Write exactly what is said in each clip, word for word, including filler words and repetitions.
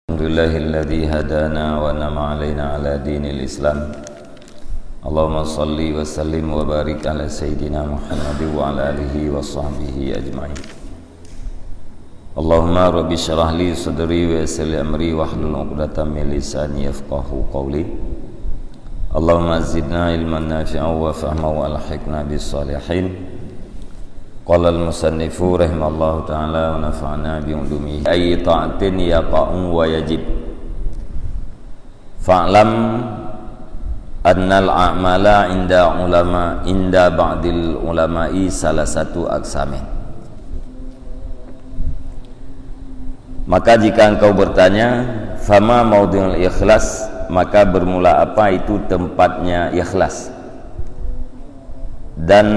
Alhamdulillahilladzi hadana wa an'ama alaina ala dinil Islam. Allahumma salli wa sallim wa barik ala sayyidina Muhammad wa ala alihi wa sahbihi ajma'in. Allahumma rabbi syrah li sadri wa yassir li amri wahlul 'uqdatam min lisani yafqahu qawli. Allahumma zidna ilman nafi'a wa fahma wa alhiqna bis salihin. Qala al-musannifu rahimallahu ta'ala wa nafa'na bi ulumihi. Ayyi ta'atin yaqa'u wa yajib. Fa'lam annal a'mala inda ulama, inda ba'dil ulama'i salasatu aqsamin. Maka jika engkau bertanya, "Fama maudhi'ul ikhlas?" Maka bermula apa itu tempatnya ikhlas? Dan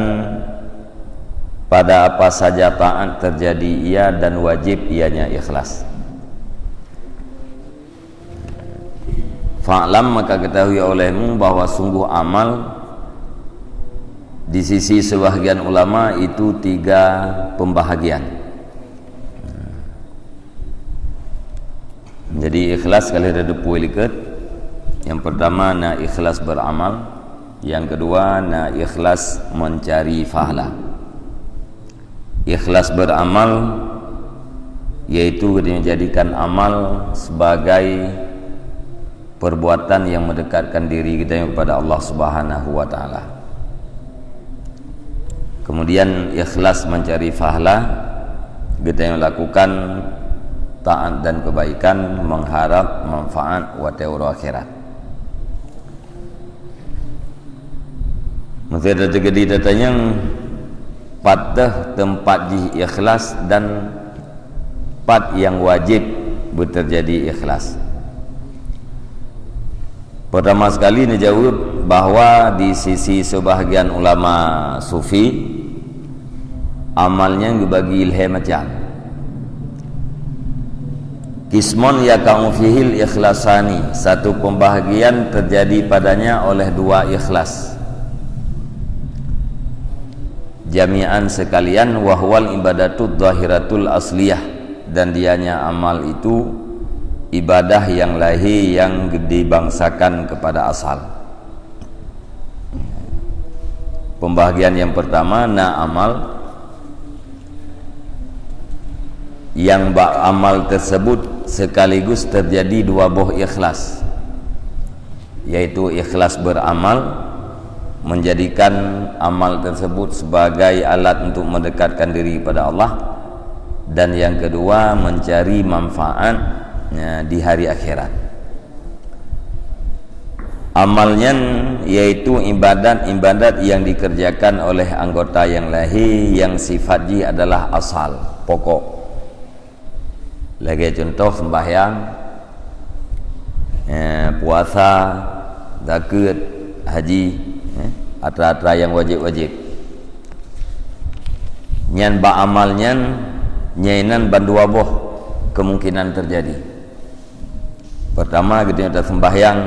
pada apa saja taat terjadi ia dan wajib ianya ikhlas. Fa'lam, maka ketahui olehmu bahwa sungguh amal di sisi sebahagian ulama itu tiga pembahagian. Jadi ikhlas ka lheueh teupeue likot. Yang pertama na ikhlas beramal, yang kedua na ikhlas mencari pahala. Ikhlas beramal yaitu menjadikan amal sebagai perbuatan yang mendekatkan diri kita kepada Allah Subhanahu wa taala. Kemudian ikhlas mencari pahala, kita yang lakukan taat dan kebaikan mengharap manfaat watée uroe akhirat. Maka teukeudi tatanyong, pat teuh teumpat jih ikhlas dan pat nyang wajéb beuteujadi ikhlas. Pertama sekali neujaweueb bahwa di sisi sebahagian ulama sufi, amal nyan geubagi lhée macam. Qismun yaqa'u fihil ikhlasani, satu pembahagian terjadi padanya oleh dua ikhlas. Jami'an sekalian, wahwal ibadatud zahiratul asliyah, dan dianya amal itu ibadah yang lahé yang dibangsakan kepada asal. Pembahagian yang pertama na amal yang bak amal tersebut sekaligus terjadi dua boh ikhlas, yaitu ikhlas beramal, menjadikan amal tersebut sebagai alat untuk mendekatkan diri kepada Allah, dan yang kedua mencari manfaat, ya, di hari akhirat. Amal nyan yaitu ibadat-ibadat yang dikerjakan oleh anggota yang lahé yang sifat jih adalah asal, pokok. Lagée contoh sembahyang, eh, puasa, zakeuet, haji, eh, atra-atra yang wajéb-wajéb. Nyan bak amal nyan, nyan inan bandua boh kemungkinan terjadi. Pertama, geutanyoe taseumbahyang,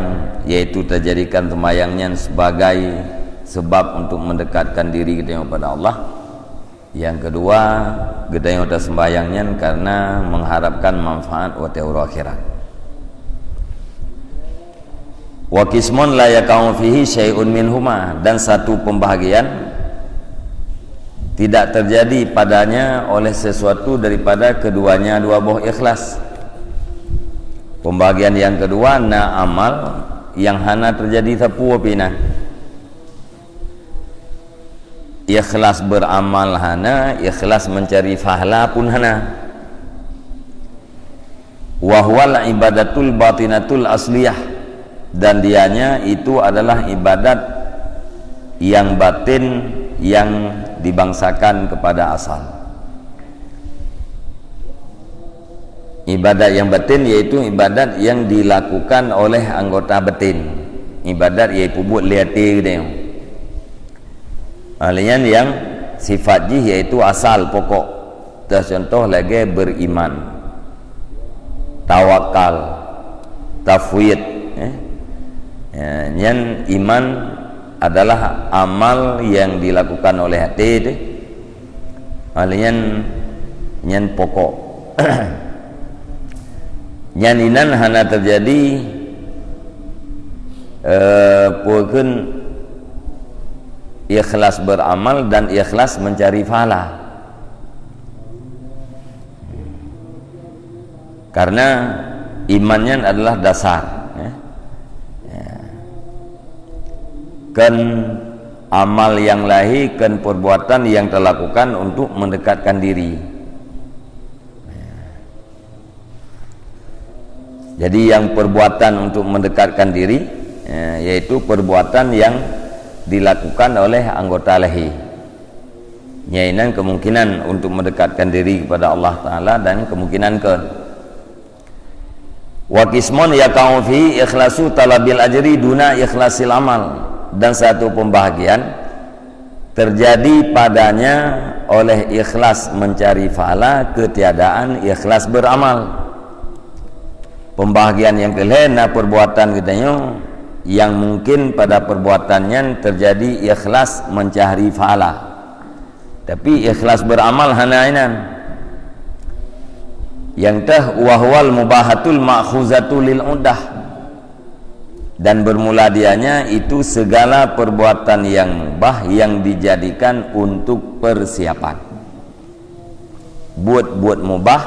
yaitu tajadikan seumbahyang nyan sebagai sebab untuk mendekatkan diri geutanyoe kepada Allah. Yang kedua, geutanyoe taseumbahyang nyan karena mengharapkan manfaat watée uroe akhirat. Wa qismun la yaqa'u fihi syai'un minhuma, dan satu pembahagian tidak terjadi padanya oleh sesuatu daripada keduanya dua boh ikhlas. Pembahagian yang kedua na amal yang hana terjadi sapeue pih na. Ikhlas beramal hana, ikhlas mencari pahala pun hana. Wa huwal ibadatul batinatul asliyah, dan dianya itu adalah ibadat yang batin yang dibangsakan kepada asal. Ibadat yang batin yaitu ibadat yang dilakukan oleh anggota batin. Ibadat yaitu buet lé até geutanyoe. Ahli nyan yang sifat jih yaitu asal, pokok. Teucontoh lagée beriman, tawakal, tafwid, eh. Ya, nyan iman adalah amal yang dilakukan oleh até teuh. Ahli nyan, nyan pokok. Nyan inan hana terjadi, eh, peue kheun ikhlas beramal dan ikhlas mencari pahala. Karena iman nyan adalah dasar, ya. Ya. Kon amal nyang lahé, kon perbuatan nyang talakukan untuk mendekatkan diri. Jadi, yang perbuatan untuk mendekatkan diri, eh, yaitu perbuatan yang dilakukan oleh anggota lahé. Nyan inan kemungkinan untuk mendekatkan diri kepada Allah Taala dan kemungkinan kon. Wa qismun yaqa'u fi ikhlasu talabil ajri duna ikhlasil amal. Dan satu pembahagian terjadi padanya oleh ikhlas mencari pahala ketiadaan ikhlas beramal. Pembahagian nyang keulhée na perbuatan geutanyoe nyang mungkin pada perbuatan nyan terjadi ikhlas mencari pahala. Tapi ikhlas beramal hana inan. Nyang teuh, wa huwal mubahatul ma'khuzatu lil uddah. Dan bermula dianya itu segala perbuatan yang mubah yang dijadikan untuk persiapan. Buet-buet mubah,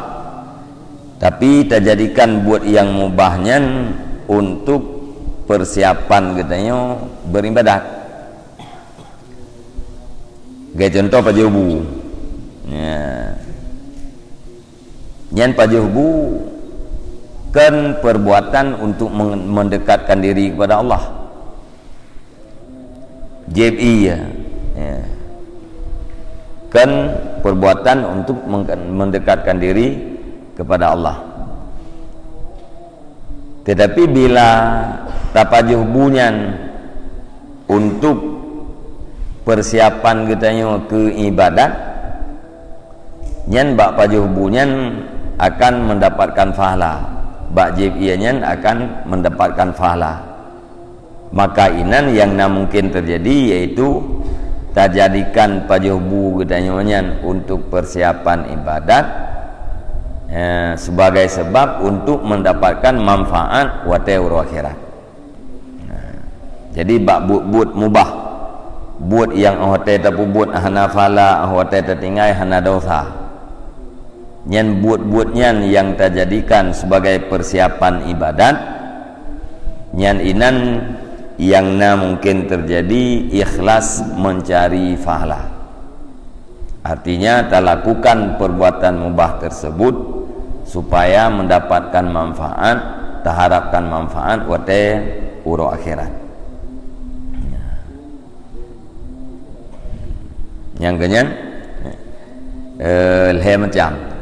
tapi tajadikan buet nyang mubah nyan untuk persiapan geutanyoe beribadat. Lagée contoh pajoh bu. Ya. Nyan pajoh bu kon perbuatan untuk meng-, mendekatkan diri kepada Allah. Jieb ié, ya. Kon perbuatan untuk meng-, mendekatkan diri kepada Allah. Tetapi bila tapajoh bu nyan untuk persiapan geutanyoe keu ibadat, nyan bak pajoh bu nyan akan mendapatkan pahala, bak jieb ié nyan akan mendapatkan pahala. Maka inan nyang na mungkin terjadi, yaitu tajadikan pajoh bu geutanyoe nyan untuk persiapan ibadat, eh, sebagai sebab untuk mendapatkan manfaat watée uroe akhirat. Nah, jadi bak buet-buet mubah, buet nyang óh watée tapeubuet hana pahala, óh watée tatinggai hana desya. Nyan buet-buet nyan nyang tajadikan sebagai persiapan ibadat, nyan inan nyang na mungkin terjadi ikhlas mencari pahala. Artinya, talakukan perbuatan mubah tersebut supaya mendapatkan manfaat, taharapkan manfaat watée uroe akhirat. Nyang keunyan, eh, lhée macam.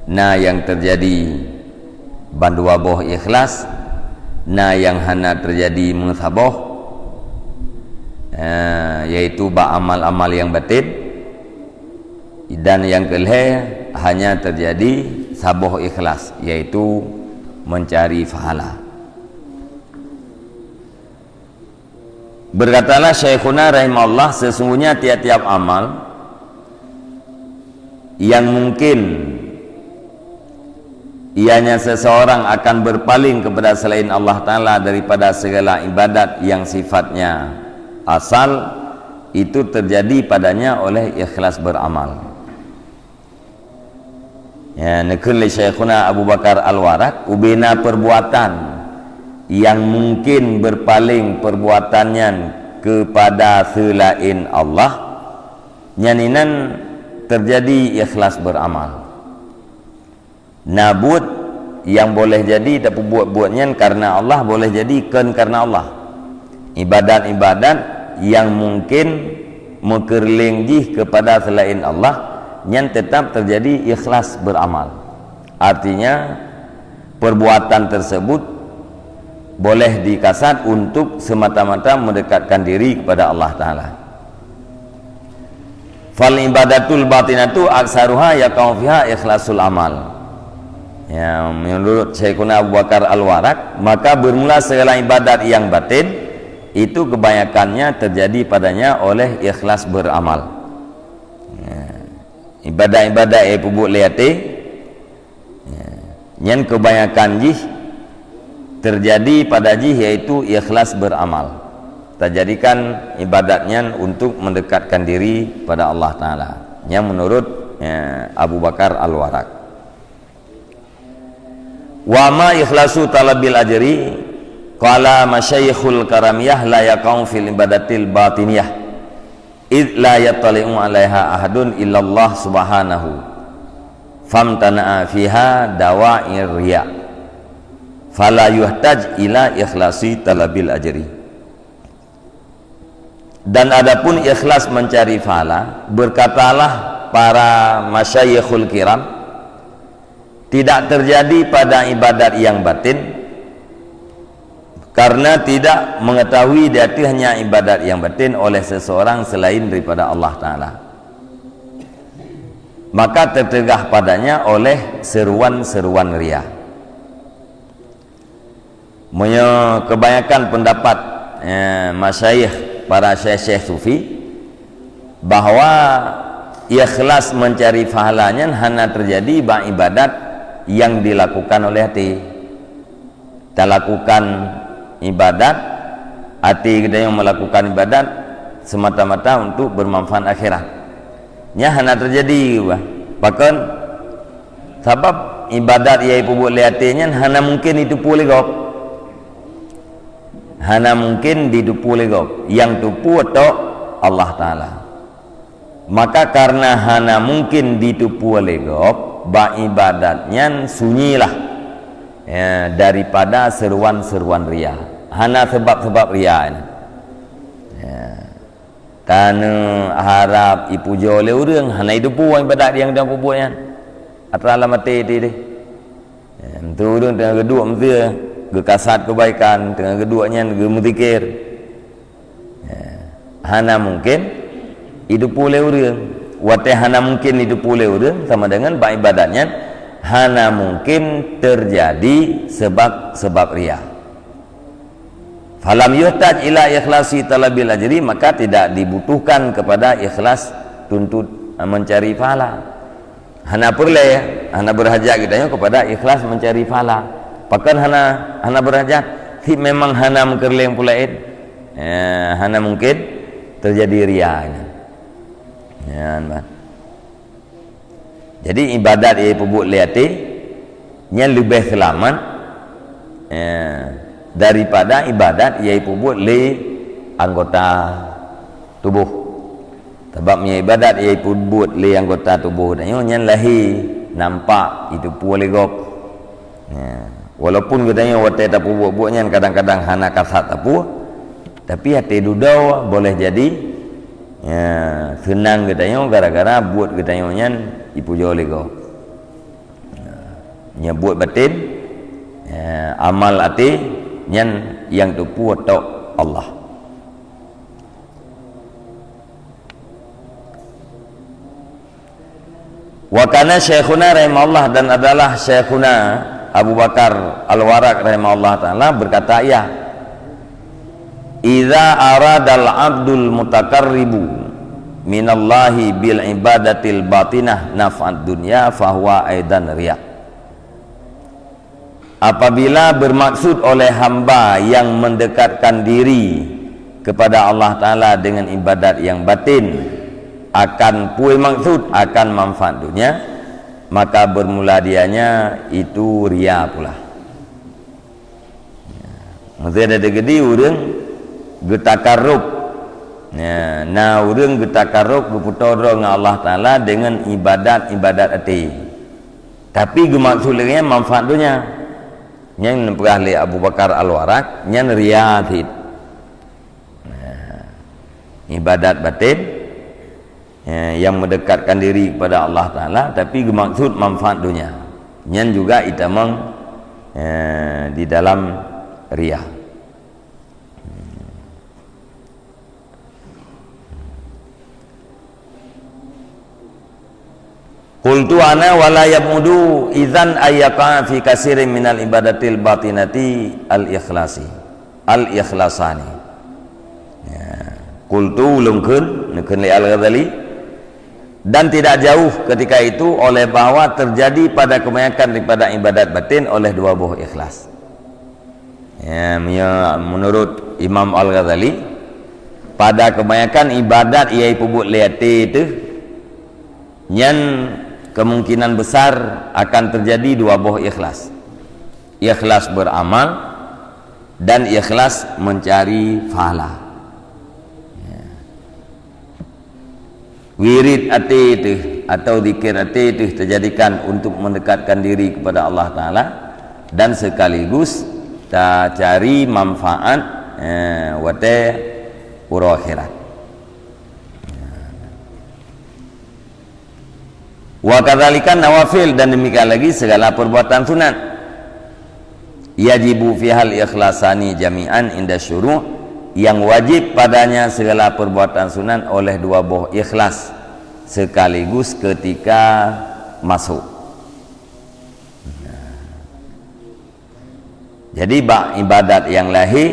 Na nyang terjadi bandua boh ikhlas, na nyang hana terjadi meusaboh, eh, yaitu bak amal-amal nyang baten, dan nyang keulhée hanya terjadi saboh ikhlas, yaitu mencari pahala. Berkatalah Syaikhuna rahimahullah, sesungguhnya tiap-tiap amal yang mungkin ianya seseorang akan berpaling kepada selain Allah Ta'ala daripada segala ibadat yang sifatnya asal, itu terjadi padanya oleh ikhlas beramal. Ya, neukheun lé Syaikhuna Abu Bakar Al-Warraq, ubena perbuatan yang mungkin berpaling perbuatan nyan kepada selain Allah, nyan inan terjadi ikhlas beramal. Na buet nyang boleh jadi tapeubuet buet nyan karena Allah, boleh jadi kon karena Allah. Ibadat-ibadat nyang mungkin meukeureuléng jih kepada selain Allah, nyan tetap terjadi ikhlas beramal. Artinya, perbuatan tersebut boleh dikasat untuk semata-mata mendekatkan diri kepada Allah Ta'ala. Fal ibadatul batinatu aksaruha yaqa'u fiha ikhlasul amal. Ya, menurut Syaikhuna Abu Bakar Al-Warraq, maka bermula segala ibadat yang batin itu kebanyakannya terjadi padanya oleh ikhlas beramal. Ya. Ibadat-ibadat nyang peubuet lé até, ya, Nyan kebanyakan jih terjadi pada jih, yaitu ikhlas beramal. Tajadikan ibadat nyan untuk mendekatkan diri pada Allah Taala. Nyan menurut, eh, Abu Bakar Al-Warraq. Wa amma ikhlasu talabil ajri, qala masyayikhul karamiyah la yaqau fil ibadatil batiniyah, id la yattali'u 'alaiha ahadun illallah subhanahu, famtana'a fiha dawa'ir riya, fala yuhtaj ila ikhlasi talabil ajri. Dan adapun ikhlas mencari pahala, berkatalah para masyayikhul kiram, tidak terjadi pada ibadat yang batin, karena tidak mengetahui di atasnya ibadat yang batin oleh seseorang selain daripada Allah Taala. Maka tercegah padanya oleh seruan-seruan ria. Meunyoe kebanyakan pendapat, eh, masyayikh, para syekh-syekh sufi, bahwa ikhlas mencari pahala nyan hana terjadi bak ibadat yang dilakukan oleh até. Talakukan ibadat, até geutanyoe melakukan ibadat semata-mata untuk bermanfaat akhirat. Nyan hana terjadi, bah. Pakon? Sabab ibadat nyang ipeubuet lé até nyan hana mungken jiteupeue lé gob. Hana mungken jiteupeue lé gob. Nyang teupeue tok Allah Taala. Maka kareuna hana mungken jiteupeue lé gob, bak ibadat nyan sunyilah, ya, daripada seruan-seruan ria. Hana sebab-sebab ria nyan. Ya. Taneuk harab ipujoe lé ureuëng, hana jiteupeue ibadat nyang geutanyoe peubuet nyan. Atra lam até teuh. Ya, meunteue ureuëng teungoh geuduek meusé geukasat keubaikan, teungoh geuduek nyan geumeuzikir. Ya, hana mungken jiteupeue lé ureuëng. Watée hana mungken jiteupeue lé ureuëng, sama dengan bak ibadat nyan hana mungken teujadi sebab-sebab ria. Falam yuhtaj ila ikhlasi talabil ajri, maka tidak dibutuhkan kepada ikhlas tuntut, eh, mencari pahala. Hana peureulée, hana beurhajat geutanyoe kepada ikhlas mencari pahala. Pakon hana, hana beurhajat? Cit memang hana meukeureuléng peue laén. Eh, hana mungken teujadi ria nyan. Nyan, bah. Jadi, ibadat nyang ipeubuet lé até nyan leubeh seulamat, eh, daripada ibadat nyang ipeubuet lé anggota tuboh. Sabab meunyoe ibadat nyang ipeubuet lé anggota tuboh tanyoe nyan lahé, nampak, jiteupeue lé gob. Ya, walaupun geutanyoe watée tapeubuet buet nyan kadang-kadang hana kasat tapue, tapi até dudoe boleh jadi, ya, seunang geutanyoe gara-gara buet geutanyoe nyan jipujoe lé gob. Ya, nyan buet baten, ya, amal até nyan nyang teupeue tok Allah. Wa kana Syaikhuna rahimahullah, dan adalah Syaikhuna Abu Bakar Al-Warraq rahimahullah taala berkata, ia, "Idza aradal abdul mutaqarribu minallahi bil ibadatil batinah naf'ad dunya fahuwa aidan riya." Apabila bermaksud oleh hamba yang mendekatkan diri kepada Allah Taala dengan ibadat yang batin akan peue maksud, akan manfaat dunia, maka bermula dianya itu ria pula. Maksudnya, ada gedi ureuëng geutakarub. Ya, na ureuëng geutakarub, geupeutô droe ngon Allah Taala dengan ibadat-ibadat até. Tapi geumaksud lagée nyan manfaat donya. Nyang neupeugah lé Abu Bakar Al-Warraq, nyan ria cit. Nah, ibadat batin, ya, yang mendekatkan diri kepada Allah Taala, tapi geumaksud manfaat donya. Nyan juga itamong, ya, di dalam ria. Qultu ana wa la yab'udu idzan ay yaqa fi katsirin minal ibadatil batinati al-ikhlasi, al-ikhlasani. Ya. Qultu, ulôn kheun, neukheun lé Al-Ghazali, Dan tidak jauh ketika itu oleh bahwa terjadi pada kebanyakan daripada ibadat batin oleh dua boh ikhlas. Ya, mia-, menurut Imam Al-Ghazali, pada kebanyakan ibadat nyang peubuet lé até teuh, nyan kemungkinan besar akan terjadi dua boh ikhlas. Ikhlas beramal dan ikhlas mencari pahala. Ya. Wirid até teuh atau zikir até teuh tajadikan untuk mendekatkan diri kepada Allah Taala dan sekaligus tacari manfaat, eh, watée uroe akhirat. Wa kadzalika nawafil, dan demikian lagi segala perbuatan sunat. Yajibu fihal ikhlasani jami'an inda syuru', yang wajib padanya segala perbuatan sunat oleh dua boh ikhlas sekaligus ketika masuk. Jadi bak ibadat nyang lahé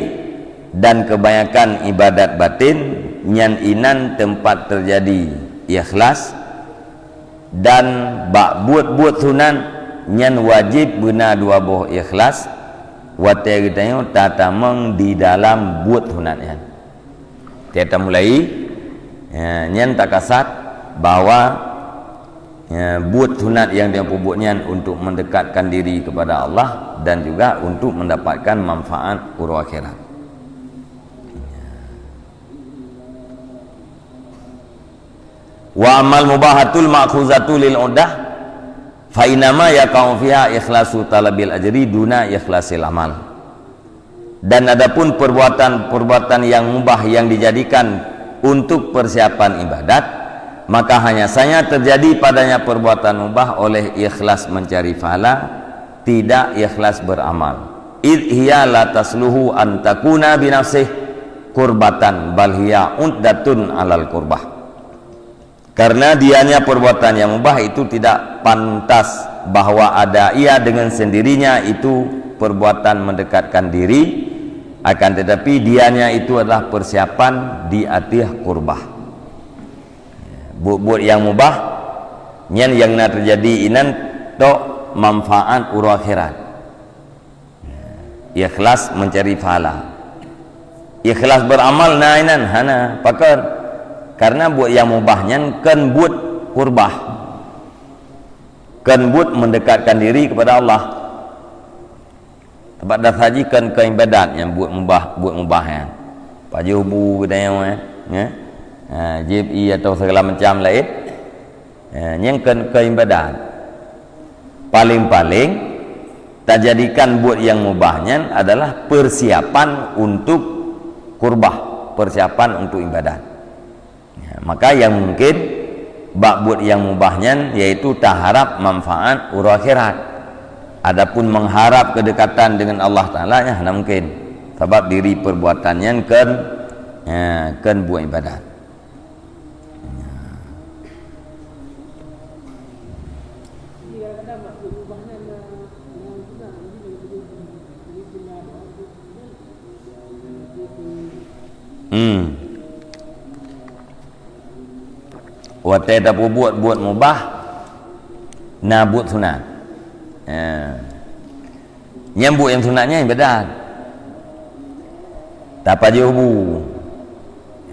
dan kebanyakan ibadat batin, nyan inan teumpat teujadi ikhlas, dan bak buet-buet sunat nyan wajéb beuna dua boh ikhlas watée geutanyoe tatamong di dalam buet sunat nyan. Watée tamulai, ya, nyan takasat bahwa, ya, buet sunat nyang tanyoe peubuet nyan untuk mendekatkan diri kepada Allah dan juga untuk mendapatkan manfaat uroe akhirat. Wa amal mubahatul ma'khuzatu lil uddah, fa innama yaqa'u fiha ikhlasu talabil ajri duna ikhlasil amal. Dan adapun perbuatan-perbuatan yang mubah yang dijadikan untuk persiapan ibadat, maka hanya saja terjadi padanya perbuatan mubah oleh ikhlas mencari pahala, tidak ikhlas beramal. Idh hiya la tasluhu an takuna binafsih qurbatan bal hiya uddatun alal qurbah. Karena dianya perbuatan yang mubah itu tidak pantas bahwa ada ia dengan sendirinya itu perbuatan mendekatkan diri, akan tetapi dianya itu adalah persiapan di ateueh kurbah. Buet-buet nyang mubah nyan nyang na teujadi inan tok manfaat uroe akhirat. Ikhlas mencari pahala. Ikhlas beramal na inan hana, pakon? Karena buet nyang mubah nyan kon buet kurbah. Kon buet mendekatkan diri kepada Allah. Teumpat dasar jih kon, kon ibadat nyang buet mubah, buet mubah nyan. Pajoh bu geutanyoe, eh, ya. Ha, jieb ié atau segala macam laén. Ya, nyan kon, kon ibadat. Paling-paling, tajadikan buet nyang mubah nyan adalah persiapan untuk kurbah, persiapan untuk ibadat. Ya, maka nyang mungkin bak buet nyang mubah nyan yaitu taharap manfaat uroe akhirat. Adapun mengharap kedekatan dengan Allah Taala, nyan hana mungkin. Sabab diri perbuatan nyan kon, ya, kon buet ibadat. Hmm. Watée tapeubuet buet mubah, na buet sunat. Ya. Nyang buet nyang sunat nyan ibadat. Tapajoh bu.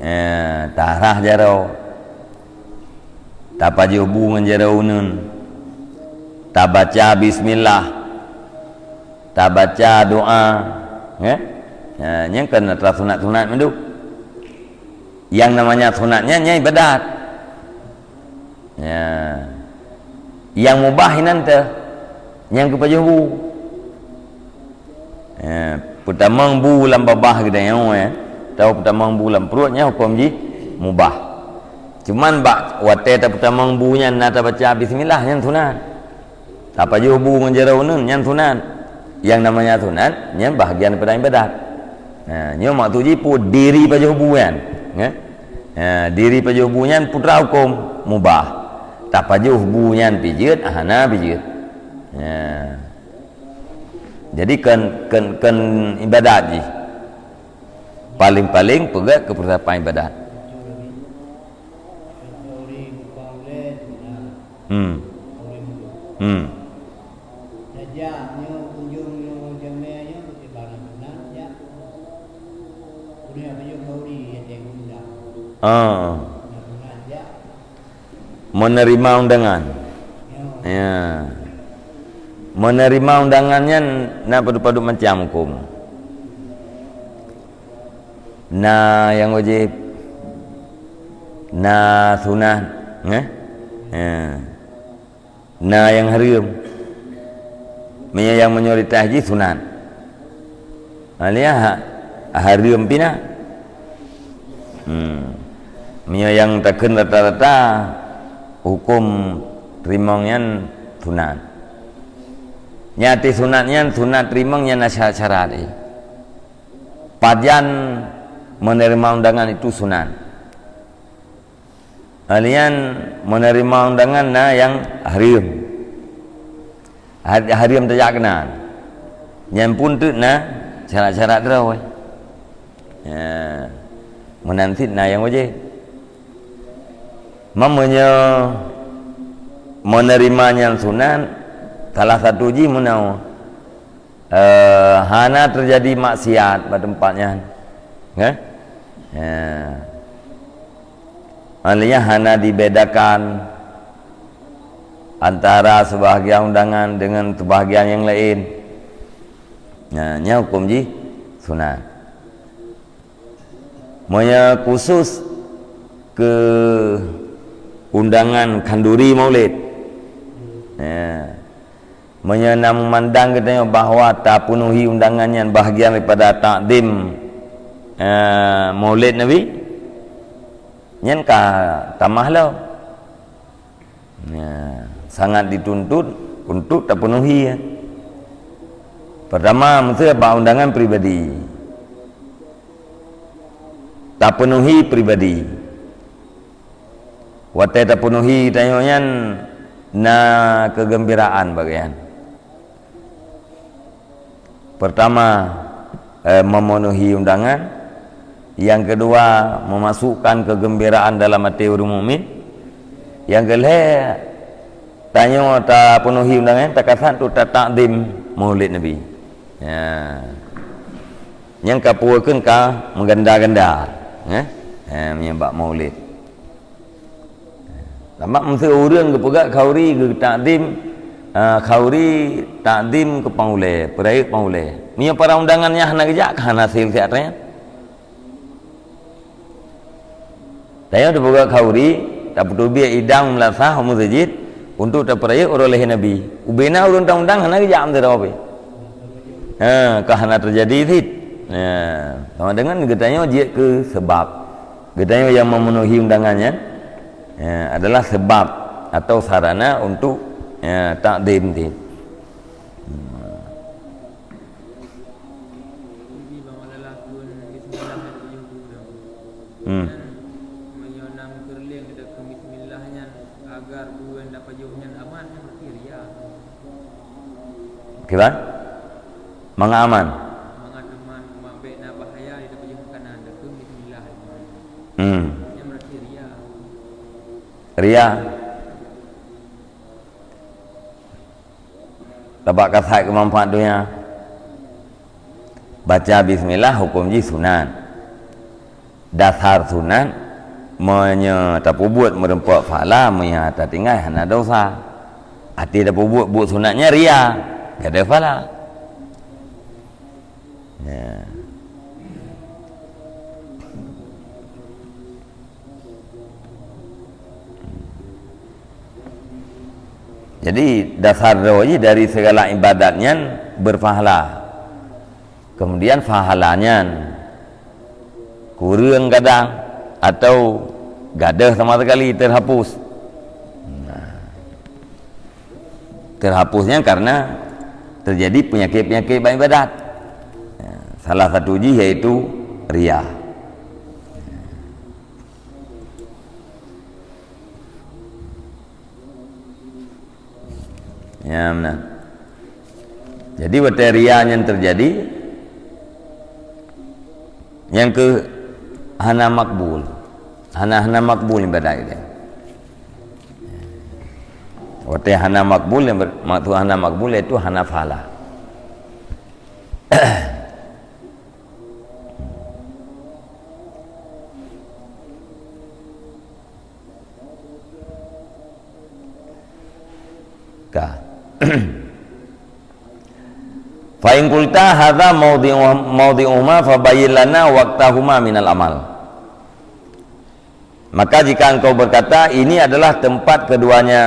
Eh, tarhah jaroe. Tapajoh bu ngon jaroe uneun. Tabaca bismillah. Tabaca doa. Ya? Ya, nyan kan atra sunat-sunat mandum. Yang namanya sunat nyan, nyan ibadat. Ya. Yang mubah inan teuh, nyang geupajoh bu. Ya, peutamong bu lam babah geutanyoe, ya. Atau peutamong bu lam pruet, nyan huköm jih mubah. Cuman bak watée tapeutamong bu nyan na tabaca bismillah, nyan sunat. Tapajoh bu ngon jaroe uneun, nyan sunat. Yang namanya sunat, nyan bahagian daripada ibadat. Nah, nyoe maksud jih peue diri pajoh bu nyan, ya? Ha, diri pajoh bu nyan peue atra huköm mubah. Tapajoh bu nyan pih jeuet, hana pih jeuet. Ha. Jadi kon, kon, kon ibadat jih. Paling-paling peugét keu peursiapan ibadat. Hmm. Hmm. Saja nyoe kunjung nyoe jamé nyoe, bagaimana beuna jak? Udah apa nyoe khauri ya tengok dah. Ah. Beuna jak. Menerima undangan. Ya. Menerima undangan nyan na padub-padub macam huköm. Na nyang wajéb, na sunat, eh? Ya. Na nyang hareuem. Meunyoe nyang mayoritas jih sunat. Alia ha-, hareuem pih na. Hmm. Meunyoe nyang takheun rata-rata, huköm teurimong nyan sunat. Nyang até sunat nyan, sunat teurimong nyan na syarat-syarat, eh. Pajan menerima undangan itu sunat. Hal nyan menerima undangan na nyang hareuem. Har-, hareuem tajak keunan. Nyan pun teuk na syarat-syarat droe. Ya. Meunan cit na nyang wajéb. Meunyoe menerima nyan sunat, salah satu jih meunoe. Eh, hana teujadi maksiat bak teumpat nyan. Kan? Ya. Maknanya hana dibedakan antara sebahagian undangan dengan sebahagian yang lain. Nah, nyan huköm jih sunat. Meunyoe khusus keu undangan khanduri maulid. Ya. Meunyoe na meumandang geutanyoe bahwa tapeunuhi undangan nyan bahagian daripada takzim, eh, maulid Nabi, nyan ka tamah lom. Ya, sangat dituntut untuk tapeunuhi, ya. Pertama, meusti bak undangan pribadi. Tapeunuhi pribadi. Watée tapeunuhi tanyoe nyan na keugeumbiraan bagian. Pertama, eh, memenuhi undangan. Yang kedua, memasukkan kegembiraan dalam hati ureuëng mukmin. Yang kelhée, tanyoe tapeunuhi undangan, takasat untuk tatakzim maulid Nabi. Ya. Nyang ka peue kheun ka meuganda-ganda, eh? Eh, meunyoe bak maulid. Sabab meusé ureuëng geupeugah khauri geutakzim, ah, khauri takzim keu pangulée, peurayeuk pangulée. Meunyoe para undangan nyan hana geujak, ka hana sel siat nyan. Tanyoe tapeugah khauri, tapeuteubiet idang meulasah u meuseujid untuk tapeurayeuk uroe lahé Nabi. Ubena ureuëng taundang hana geujak meusé tapeue. Ha, ka hana teujadi cit. Ha, sama dengan geutanyoe jeuet keu sebab. Geutanyoe nyang memenuhi undangan nyan, ya, adalah sebab atau sarana untuk, ya, takzim cit. Hmm. Meunyoe na meukeureuléng di dalam bismillah nyan, agar buleuen dapat jok nyan aman, nyan berarti ria. Kiban? Mangat aman. Mangat aman, mak bék na bahaya di dapat jok makanan, dakun bismillah. Hmm. Nyan berarti ria. Ria. Tabak kasat keu manfaat donya. Baca bismillah huköm jih sunat. Dasar sunat, meunyoe tapeubuet meureumpok pahala, meunyoe tatinggai hana desya. Até tapeubuet buet sunat nyan ria, gadôh pahala. Ya. Jadi, dasar droe jih dari segala ibadat nyan berpahala. Kemudian pahala nyan kureueng kadang atau gadôh sama sekali terhapus. Nah, terhapusnya karena terjadi penyakit-penyakit bak ibadat. Ya, salah satu jih yaitu ria. Ya, meunan. Jadi, watée ria nyan teujadi, nyang keu hana makbul. Hana, hana makbul ibadat geutanyoe. Watée hana makbul, yang ber-, maksud hana makbul yaitu hana pahala. Ka. Fa in qulta hadza maudhi'u-, maudhi'uhuma fabayyin lana waqtahuma minal amal. Maka jika engkau berkata, "Ini adalah tempat keduanya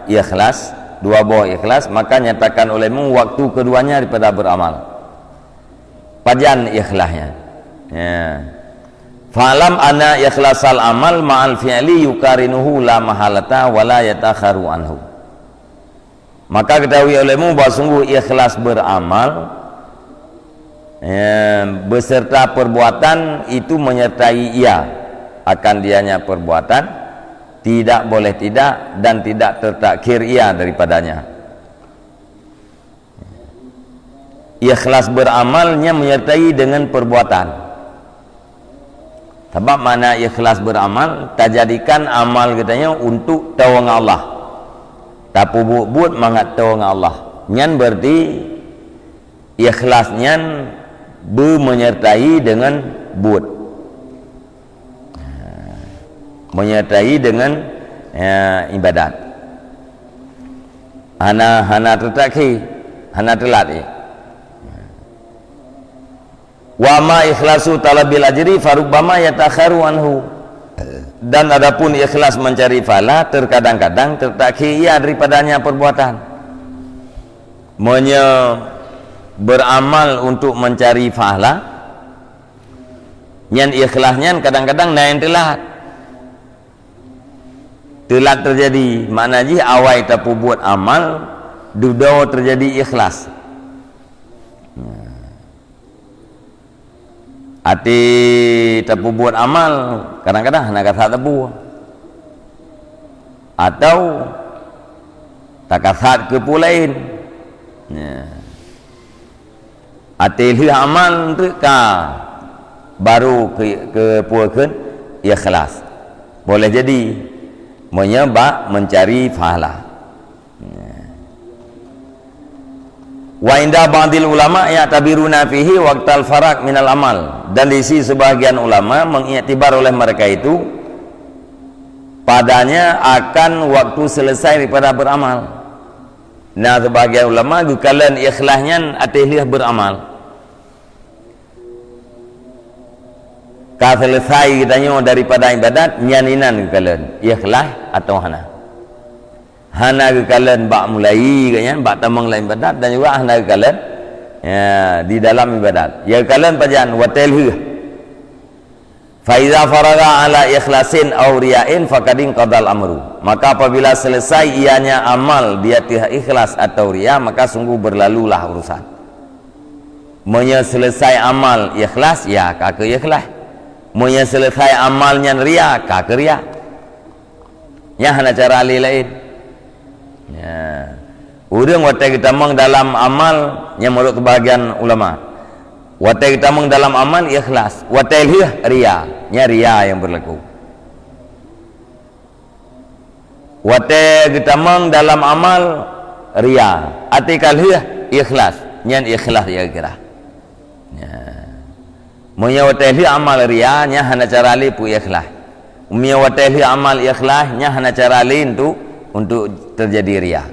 ikhlas, dua boh ikhlas," maka nyatakan olehmu waktu keduanya daripada beramal. Pajan ikhlasnya. Ya. Fa'lam anna ikhlasal amal ma'al fi'li yukarinuhu la mahalata wa la yatakharu anhu. Maka ketahui olehmu bahwa sungguh ikhlas beramal, eh, beserta perbuatan itu menyertai ia akan dianya perbuatan, tidak boleh tidak dan tidak tertakhir ia daripadanya. Ikhlas beramalnya menyertai dengan perbuatan. Sabab makna ikhlas beramal, tajadikan amal geutanyoe untuk toe ngon Allah. Tapeubuet-buet mangat toe ngon Allah. Nyan berarti ikhlas nyan beumenyertai dengan buet. Menyertai dengan, ya, ibadat. Hana, hana teutakhi, hana teulat, ya. Wa ma ikhlasu talabil ajri farubbama yatakharu anhu. Dan adapun ikhlas mencari pahala, terkadang-kadang tertakhir ia daripadanya perbuatan. Meunyoe beramal untuk mencari pahala, nyan ikhlas nyan kadang-kadang na nyang teulat. Teulat terjadi, makna jih awai tapeubuet amal, dudoe terjadi ikhlas. Até tapeubuet amal, kadang-kadang hana kasat teupeu. Atau takasat keu peue laén. Ya. Até lheueh amal teuka, baru ke, ke peue kheun ikhlas. Boleh jadi, meunyoe bak mencari pahala. Wa inda ba'dil ulama ya'tabiruna fihi waqtal farag minal amal. Dan di sisi sebahagian ulama mengiktibar oleh mereka itu padanya akan waktu selesai daripada beramal. Nah, sebahagian ulama geukalon ikhlas nyan até lheueh beramal. Ka selesai geutanyoe daripada ibadat, nyan inan geukalon, ikhlas atawa hana. Hana geukalon bak mulai geuh nyan, bak tamong lam ibadat dan juga hana geukalon, ya, di dalam ibadat. Ya geukalon pajan, watée lheueh. Fa iza faragha ala ikhlasin aw riya'in faqad inqadal amru. Maka apabila selesai ianya amal di ateueh ikhlas atau ria, maka sungguh berlalulah urusan. Meunyoe selesai amal ikhlas, ya ka keu ikhlas. Meunyoe selesai amal nyan ria, ka keu ria. Nyan hana cara lé laén. Ya. Ureuëng watée geutamong dalam amal, nyan meunurot keubahagian ulama. Watée geutamong dalam amal ikhlas, watée lheueh ria, nyan ria nyang beulaku. Watée geutamong dalam amal ria, até ka lheueh ikhlas, nyan ikhlas ya kira. Ya. Meunyoe watée lheueh amal ria, nyan hana cara lé peu ikhlas. Meunyoe watée lheueh amal ikhlas, nyan hana cara lé untuk, untuk terjadi ria.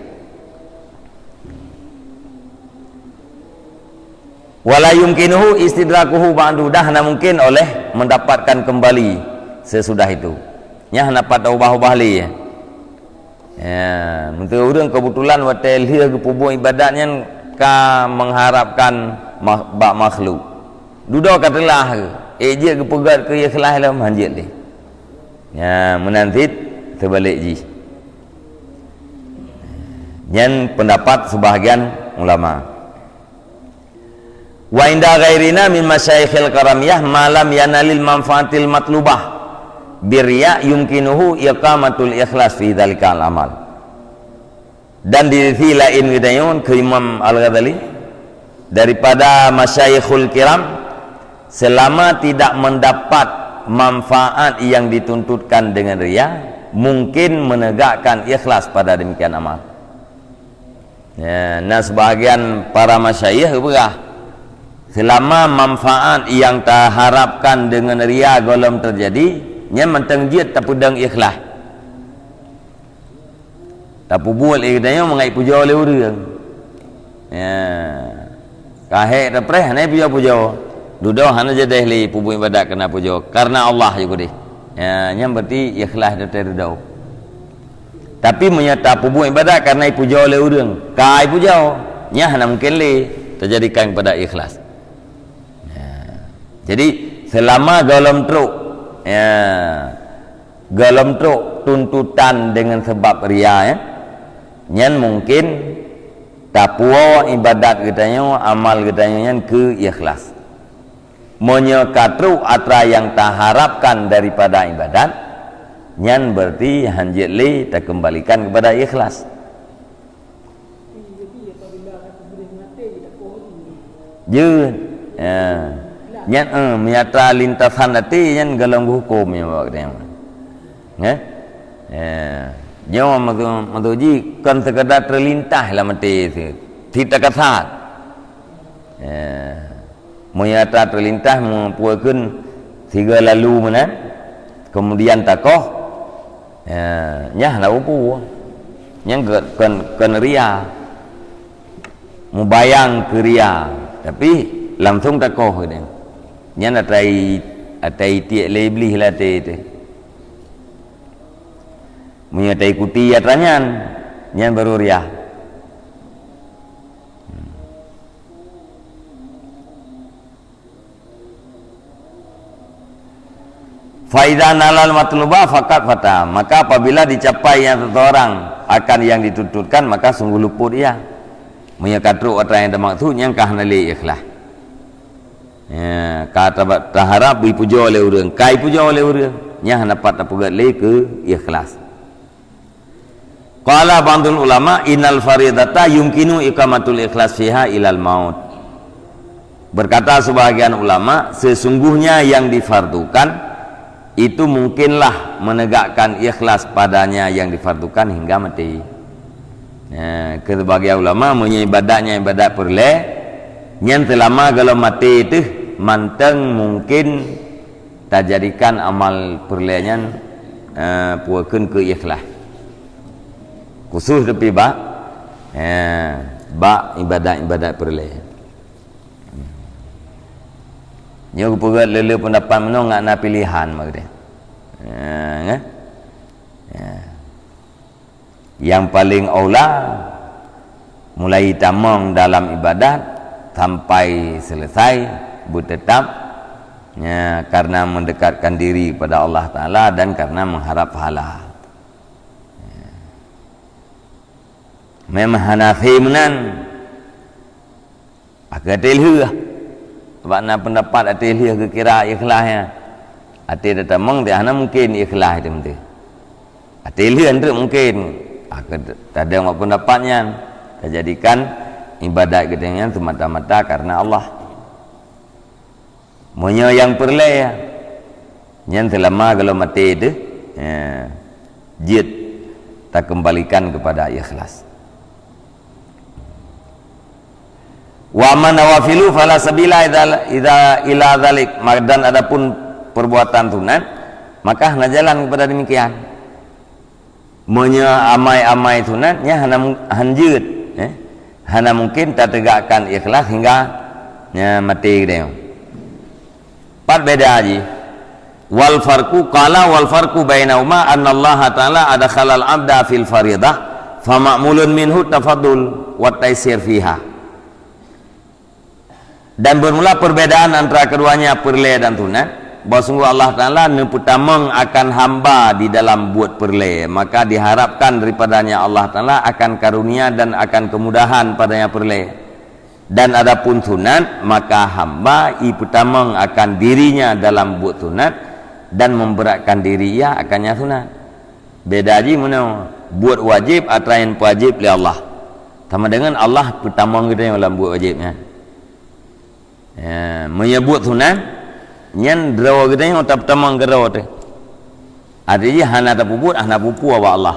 Wala yumkinuhu istidrakuhu ba'du, dah hana mungkin oleh mendapatkan kembali sesudah itu. Nyan hana pat ubah-ubah lé. Ya, meunteuk ureuëng keubeutulan watée lheueh geupeubuet ibadat nyan ka mengharapkan ma-, bak makhluk. Dudoe ka teulah, ék jeuet geupeugét keu ikhlas lom, han jeuet lé. Ya, meunan cit teubalek jih. Nyan pendapat sebahagian ulama. Wa inda ghairina min masyayikhil karamiyah ma lam yanalil manfaatil matlubah birriya yumkinuhu iqamatul ikhlas fi dzalikal amal. Dan di sisi laén geutanyoe keu Imam Al-Ghazali, daripada masyayikhul kiram, selama tidak mendapat manfaat yang dituntutkan dengan ria, mungkin menegakkan ikhlas pada demikian amal. Ya, na sebahagian para masyayikh geupeugah, selama manfaat nyang taharapkan deungon ria gohlom teujadi, nyan mantong jeuet tapeudong ikhlas. Tapeubuet lé geutanyoe mangat pujoe lé ureuëng. Ya. Ka hék tapreh hana pujoe-pujoe. Dudoe hana jadeh lé peubuet ibadat kareuna pujoe, kareuna Allah ju keudeh. Ya, nyan berarti ikhlas teuridho. Tapi meunyoe tapeubuet ibadat kareuna pujoe lé ureuëng, ka pujoe, nyan hana mungkin lé teujadikan ibadat ikhlas. Ya. Jadi selama gohlom trok, ya, gohlom trok tuntutan deungon sabab ria, ya, nyan mungkin tapuwoe ibadat geutanyoe, amal geutanyoe nyan keu ikhlas. Meunyoe ka trok atra nyang taharapkan daripada ibadat, nyan berarti hanjeuet lé takeumbalikan keupada ikhlas. Jeuet. Ya. Nyan, eh, meunyoe atra lintasan até nyan gohlom geuhuköm nyan bak geutanyoe. Nggih? Ya. Nyoe maksud, maksud jih kon sekadar teulintas lam até teuh. Cit takasat. Ya. Meunyoe atra teulintas meupeue kheun sigoe lalu meunan, kemudian takoh, ya, nyan hana peue-peue. Nyan ke-, kon, kon ria. Mubayang keu ria, tapi langsung takoh geutanyoe. Nyan atai, atai tiek lé Iblih lam até teuh. Meunyoe taikuti atra nyan, nyan baru ria. Fa idza nalal matluba faqad fata, maka apabila dicapai nyang seseorang akan yang dituntutkan, maka sungguh luput ia. Meunyoe ka trok atra nyang tamaksud, nyan ka hana lé ikhlas. Ya, ka ta-, taharap bri pujoe lé ureuëng, ka ipujoe lé ureuëng, nyan hana pat tapeugét lé keu ikhlas. Qala ba'dul ulama, "Innal faridata yumkinu iqamatul ikhlas fiha ilal maut." Berkata sebahagian ulama, sesungguhnya yang difardukan itu mungkinlah menegakkan ikhlas padanya yang difardukan hingga mati. Ya, keu sebahagian ulama, meunyoe ibadat nyan ibadat peureulée, nyan seulama gohlom maté teuh mantong mungkin tajadikan amal peureulée nyan, eh, peue kheun keu ikhlas. Khusus tapi bak, eh, bak ibadat-ibadat peureulée. Nyoe geupeugét lé-lé peundapat meunoe ngat na piléhan bak geutanyoe. Eh, nggih? Ya. Yang paling aula, mulai tamong dalam ibadat sampai selesai, beuteutap, ya, karena mendekatkan diri kepada Allah Taala dan karena mengharap pahala. Memang hana asai meunan. Akhé até lheueh. Sabab na peundapat até lheueh geukira ikhlas nyan. Até tatamong teuh hana mungken ikhlas teuh meunteuh. Até lheueh treuk mungken. Akhé tadong bak peundapat nyan, tajadikan ibadat geutanyoe nyan semata-mata karena Allah. Meunyoe nyang peureulée, nyan seulama gohlom maté teuh, ya, jeuet takeumbalikan keupada ikhlas. Wa amma nawafilu fala sabila idza, idza ila dzalik. Ma-, dan adapun perbuatan sunat, maka hana jalan kepada demikian. Meunyoe amai-amai sunat, nyan hana mu-, han jeuet, eh. Hana mungken tateugakkan ikhlas hingga, ya, maté geutanyoe. Pat beda jih. Wal farqu, qala, wal farqu bainahuma annallaha ta'ala adkhalal abda fil faridah, fa ma'mulun minhu tafaddul wa taisir fiha. Dan bermula perbedaan antara keduanya, peureulée dan sunat, bahwa sungguh Allah Ta'ala neupeutamong akan hamba di dalam buet peureulée, maka diharapkan daripadanya Allah Ta'ala akan karunia dan akan kemudahan padanya peureulée. Dan adapun sunat, maka hamba ipeutamong akan dirinya dalam buet sunat dan memberatkan diri ia akan nyang sunat. Beda jih meunoe, buet wajéb atra nyang peuwajéb lé Allah. Sama dengan Allah peutamong geutanyoe lam buet wajéb nyan. Ya, meunyoe buet sunat, nyan droe geutanyoe tapeutamong keudroe teuh. Arti jih hana tapeubuet, hana peue-peue bak Allah.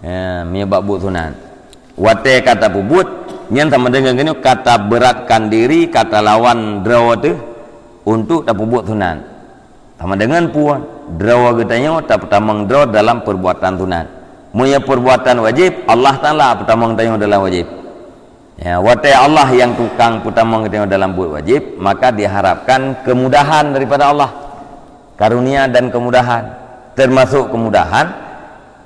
Ya, meunyoe bak buet sunat. Watée ka tapeubuet, nyan sama deungon geutanyoe ka taberatkan diri, ka talawan droe teuh untuk tapeubuet sunat. Sama deungon peue? Droe geutanyoe tapeutamong droe dalam perbuatan sunat. Meunyoe perbuatan wajéb, Allah Taala peutamong tanyoe dalam wajéb. Ya, watée Allah nyang tukang peutamong geutanyoe dalam buet wajéb, maka diharapkan kemudahan daripada Allah. Karunia dan kemudahan, termasuk kemudahan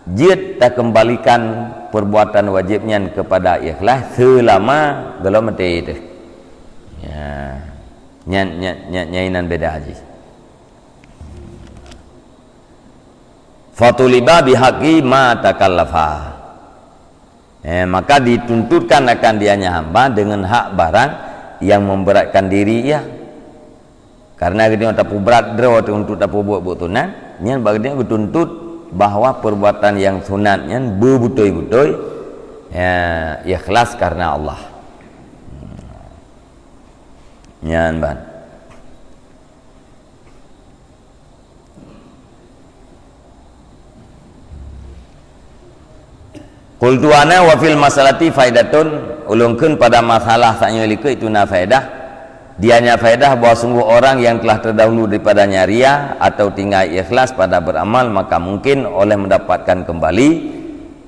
jeuet takeumbalikan perbuatan wajéb nyan kepada ikhlas seulama gohlom maté teuh. Ya. Nyan, nyan, nyan, nyan inan beda jih. Fatuliba bihaqqi ma takallafa. Eh, maka dituntutkan akan dianya hamba dengan hak barang yang memberatkan diri ia. Karena geutanyoe tapubrat droe teuh untuk tapeubuet buet sunat, nyan bak geutanyoe geutuntut bahwa perbuatan yang sunat nyan beubutôi-butôi, ya, ikhlas karena Allah. Nyan ban. Qultu ana wa fil masalati faidatun, ulôn kheun pada masalah saat nyoe likot itu na faedah. Dianya faedah bahwa sungguh orang yang telah terdahulu daripadanya ria atau tinggal ikhlas pada beramal, maka mungkin oleh mendapatkan kembali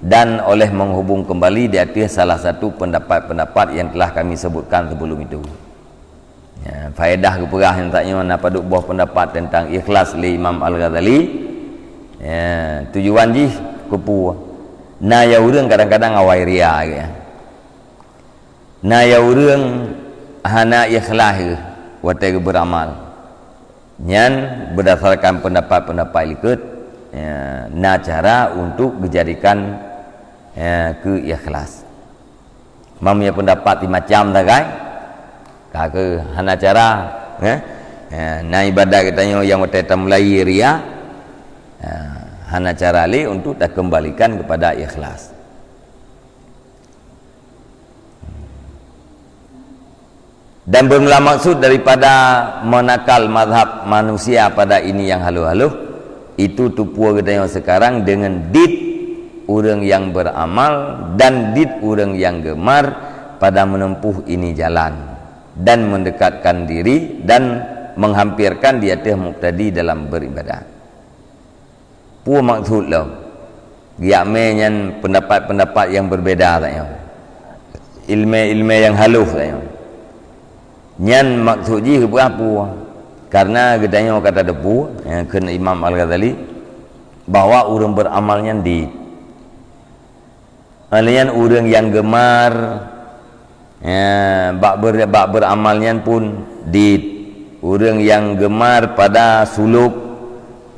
dan oleh menghubung kembali di atas salah satu pendapat-pendapat yang telah kami sebutkan sebelum itu. Ya, faedah geupeugah nyan saat nyoe na padub boh pendapat tentang ikhlas lé Imam Al-Ghazali. Ya, tujuan jih keupeue? Na ya ureuëng kadang-kadang awai ria geuh. Na ya ureuëng hana ikhlas geuh watée geuh beuramal. Nyan berdasarkan pendapat-pendapat likot, ya, na cara untuk geujadikan, ya, keu ikhlas. Mam ya pendapat di macam sagai. Ka keu hana cara, eh? Eh, na ibadat geutanyoe nyang watée tamulai ria, eh, hana cara lé untuk takeumbalikan kepada ikhlas. Dan bermula maksud daripada menakal mazhab manusia pada ini yang haluh-haluh, itu tupeue geutanyoe sekarang dengan dit ureuëng yang beramal dan dit ureuëng yang gemar pada menempuh ini jalan dan mendekatkan diri dan menghampirkan di atas mubtadi dalam beribadat. Peue maksud lom? Geujak mé nyan pendapat-pendapat yang berbeda saja. Ilmu-ilmu yang halus saja. Nyan maksud jih geupeugah peue? Karena geutanyoe ka tateupeue, ya, kheun Imam Al-Ghazali, bahwa ureuëng beramal nyan di. Hal nyan ureuëng nyang gemar, ya, bak ber-, bak beramal nyan pun di ureuëng nyang gemar pada suluk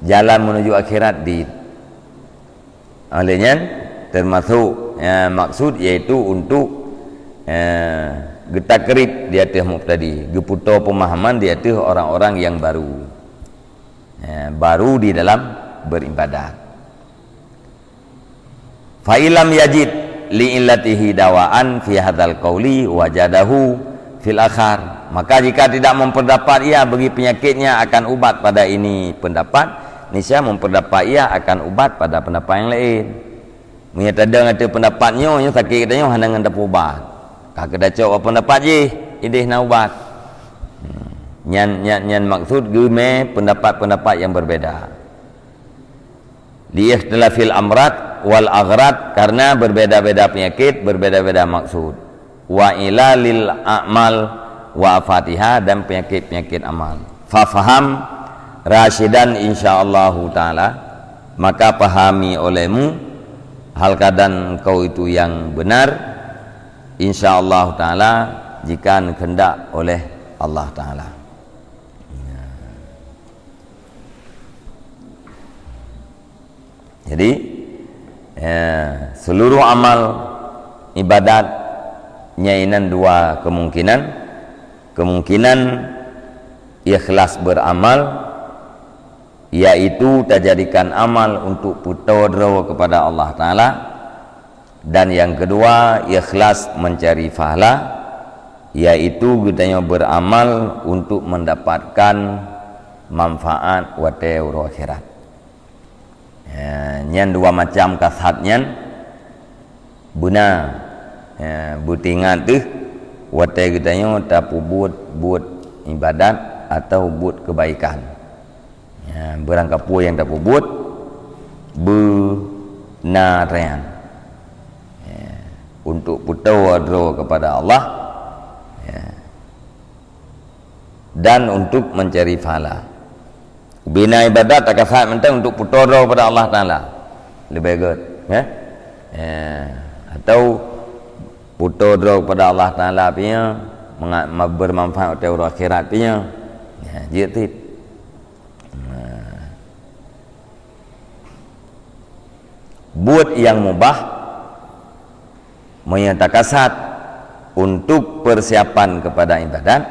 jalan menuju akhirat di. Oleh nyan, termasuk, ya, maksud yaitu untuk, ya, geutakrib di atas mubtadi, geuputo pemahaman di atas orang-orang yang baru. Ya, baru di dalam beribadat. Fa illam yajid li illatihi dawaan fi hadzal qauli wajadahu fil akhar. Maka jika tidak memperdapat ia bagi penyakitnya akan ubat pada ini pendapat, niscaya memperdapat ia akan ubat pada pendapat yang lain. Meunyoe tadong ateueh pendapat nyoe, nyoe sakét geutanyoe hana ngon tapeuubat. Ka keu tacok bak pendapat jih, ideh na ubat. Hmm. Nyan, nyan, nyan maksud geumé pendapat-pendapat yang berbeda. Li ikhtilafil amrad wal aghrad, karena berbeda-beda penyakit, berbeda-beda maksud. Wa ilalil a'mal wa afatiha, dan penyakit-penyakit amal. Fafham rasyidan insyaallahu taala, maka pahami olehmu hal keadaan engkau itu yang benar, insyaallahu taala, jika dikehendak oleh Allah Taala. Jadi, ya, seluruh amal ibadat nyan inan dua kemungkinan. Kemungkinan ikhlas beramal, yaitu tajadikan amal untuk peutoe droe kepada Allah Taala. Dan yang kedua, ikhlas mencari pahala, yaitu geutanyoe beramal untuk mendapatkan manfaat watée uroe akhirat. Ya, nyan dua macam kasat nyan beuna. Ya, beutingat teuh watée geutanyoe tapeubuet buet ibadat atau buet keubaikan. Ya, beurangkapeue nyang tapeubuet beuna atra nyan. Ya, untuk peutoe droe kepada Allah, ya, dan untuk mencari pahala. Bina ibadat takasat mantong untuk peutoe droe kepada Allah Taala. Leubeh gét, ya. Ya. Atau peutoe droe kepada Allah Taala pih nyan, menga-, ma-, bermanfaat untuk uroe akhirat pih nyan. Ya, jeuet cit. Nah. Buet nyang mubah, meunyoe takasat untuk persiapan kepada ibadat,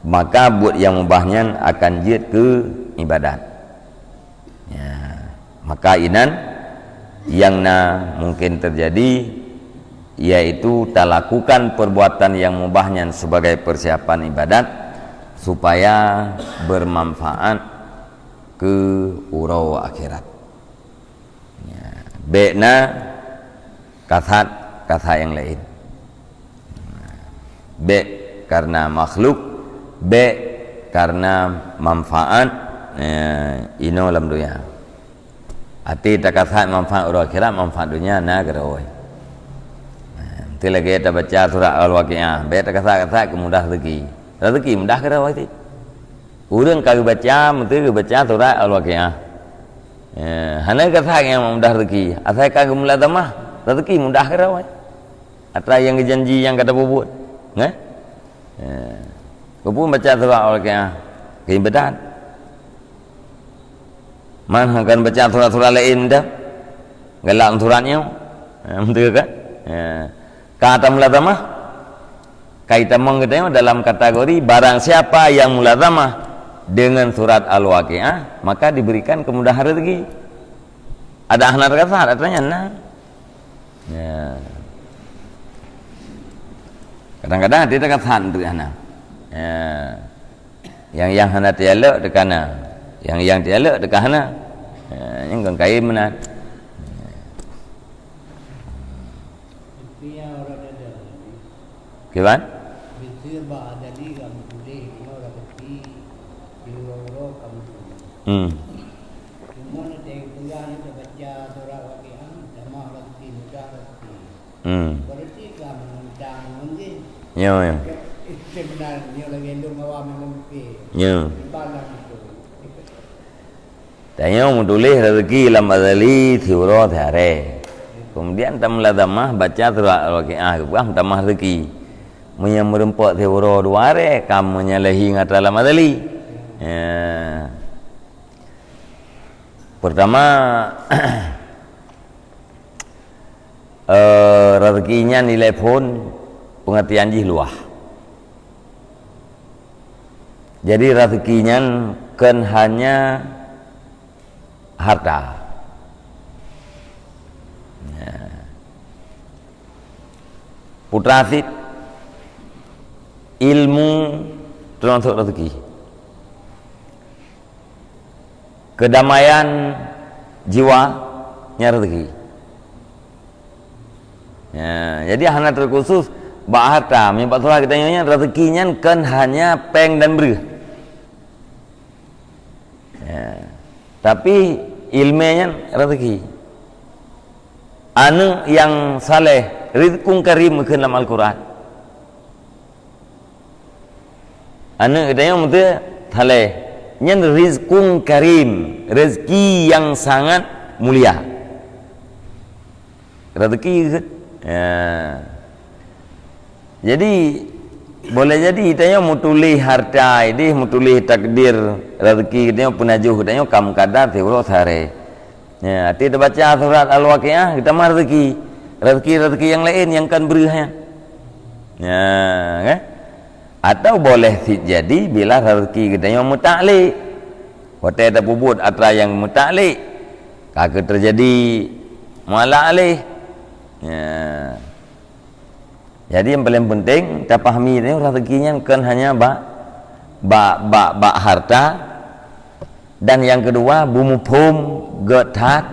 maka buet nyang mubah nyan akan jeuet keu ibadat. Ya, maka inan nyang na mungkin terjadi, yaitu talakukan perbuatan nyang mubah nyan sebagai persiapan ibadat supaya bermanfaat keu uroe akhirat. Ya, bék na kasat-kasat nyang laén. Bék karena makhluk, bék karena manfaat, eh, inoe lam donya. Até takasat manfaat uroe akhirat, manfaat donya na keudroe. Nah, meusti lagée tabaca surat Al-Waqiah, bék takasat-kasat keu mudah rezeki. Rezeki mudah keudroe cit. Ureuëng ka geubaca, meusti geubaca surat Al-Waqiah. Eh, hana kasat nyang mudah rezeki. Asai ka geumulazamah, rezeki mudah keudroe. Atra nyang geujanji nyang ka tapeubuet. Ngeh? Eh, keupeue baca surat Al-Waqiah? Keu ibadat. Man akan baca surat-surat laén dah? Galak surat nyoe. Eh, beutôi kan? Eh, ka tamulazamah? Ka itamong geutanyoe dalam kategori barang siapa yang mulazamah dengan surat Al-Waqiah, maka diberikan kemudahan rezeki. Ada hana takasat, atra nyan na. Ya. Kadang-kadang hati takasat untuk hana. Ya. Yang, yang hana tialek teuka na. Yang, yang tialek teuka hana. Ya, nyang kon kayém meunan. Kiban? Hmm. Hmm. Yo, yo. Yo. Tanyoe meutuléh rezeki lam azali siuroe siharé. Kemudian tamulazamah baca surat Al-Waqiah geupeugah meutamah rezeki. Meunyoe meureumpok siuroe dua haré, ka menyalahi ngon atra lam azali. Ya. Pertama, eh, rezeki nyan ilée phon pengertian jih luwah. Jadi rezeki nyan kon hanya harta. Ya. Putra cit, ilmu termasuk rezeki. Kedamaian jiwa nyan rezeki. Ya, jadi hana terkhusus bak harta. Meunyoe bak salah geutanyoe nyan, rezeki nyan kon hanya péng dan breueh. Ya. Tapi ileumé nyan rezeki. Aneuëk nyang saleh, rizqun karim, geukheun lam Al-Quran. Aneuëk geutanyoe meuteue saleh, nyan rizqun karim, rezeki nyang sangat mulia. Rezeki geukheun. Ya. Jadi, boleh jadi tanyoe meutuléh harta idéh, meutuléh takdir rezeki geutanyoe, peunajoh geutanyoe ka meukadar siuroe siharé. Ya, até tabaca surat Al-Waqiah, geutamah rezeki. Rezeki-rezeki nyang laén nyang kon breueh nyan. Ya, kan? Atau boleh cit jadi bila rezeki geutanyoe meutaklik. Watée tapeubuet atra nyang meutaklik, ka keuh teujadi mualak aléh. Ya. Jadi nyang paleng peunteng tapahami nyoe rezeki nyan kon hanya bak, bak, bak, bak harta, dan nyang keudua beumuphom gét that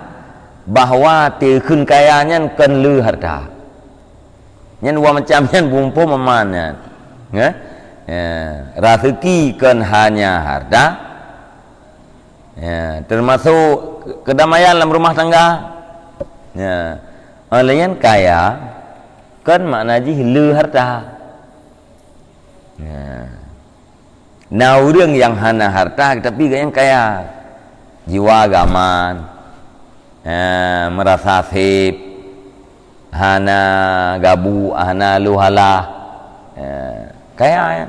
bahwa teukheun kaya nyan kon lé harta. Nyan dua macam nyan bumpo maman nyan. Ya? Ya, raseuki kon hanya harta. Ya, termasuk ke-, kedamaian lam rumah tangga. Ya. Oleh nyan kaya kon makna jih le harta. Ya. Na ureuëng nyang hana harta tapi gobnyan kaya. Jiwa gaman. Ha, meurasa sép. Hana gabu, hana luhalah. Ha, kaya, ya.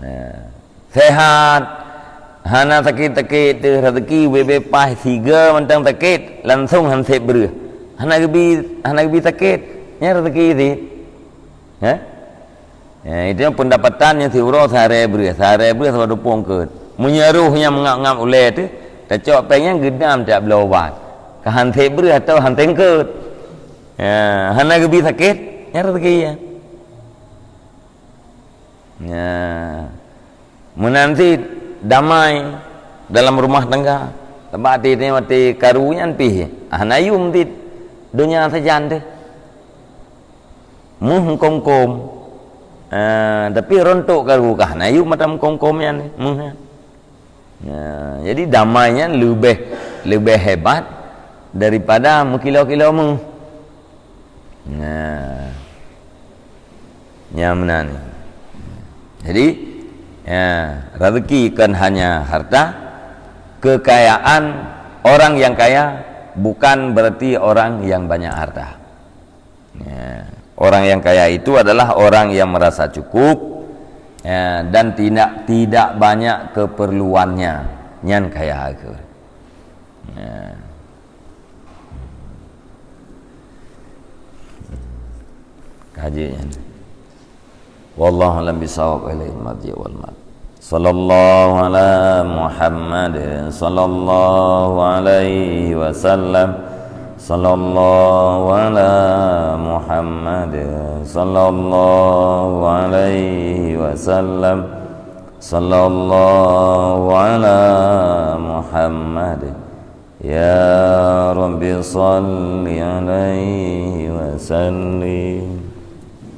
Ha. Sehat. Hana sakét-sakét teuh, raseuki ubé-bé paih, sigoe mantong sakét, langsong han sép breueh. Hana geubi, hana geubi sakét. Nyan raseuki sit. Ha? Ya, itu pendapatan nyang siuroe sehari breueh, sehari breueh saboh dupong keut. Meunyoe roh nyang meungab-ngab ulée teuh, tacok péng nyan geudam tiap bloe ubat. Ka han sép breueh atau han sép keut. Ya, hana geubi sakét, nyan raseuki, ya. Ya. Meunan cit damai dalam rumah tangga. Sabab até nyoe até karu nyan pih hana yum cit donya sajan teuh. Méuh kôm-kôm. Eh, tapi rontok karu ka hana yum mata kôm-kôm nyan, méuh nyan. Ya, jadi damai nyan leubeh, leubeh hebat daripada meukilo-kilo méuh. Nah. Nyang meunan. Jadi, ya, rezeki kon hanya harta, kekayaan orang yang kaya bukan berarti orang yang banyak harta. Ya, orang yang kaya itu adalah orang yang merasa cukup, ya, dan tidak, tidak banyak keperluannya. Nyan kaya keu. Ya. Kaji nyan. Wallahu a'lam bishawab, ilaihi marji' wal ma'ab. Sallallahu ala Muhammad, sallallahu alaihi wasallam. Sallallahu ala Muhammad, sallallahu alaihi wasallam. Sallallahu ala Muhammad. Ya Rabbi salli alaihi wa sallim.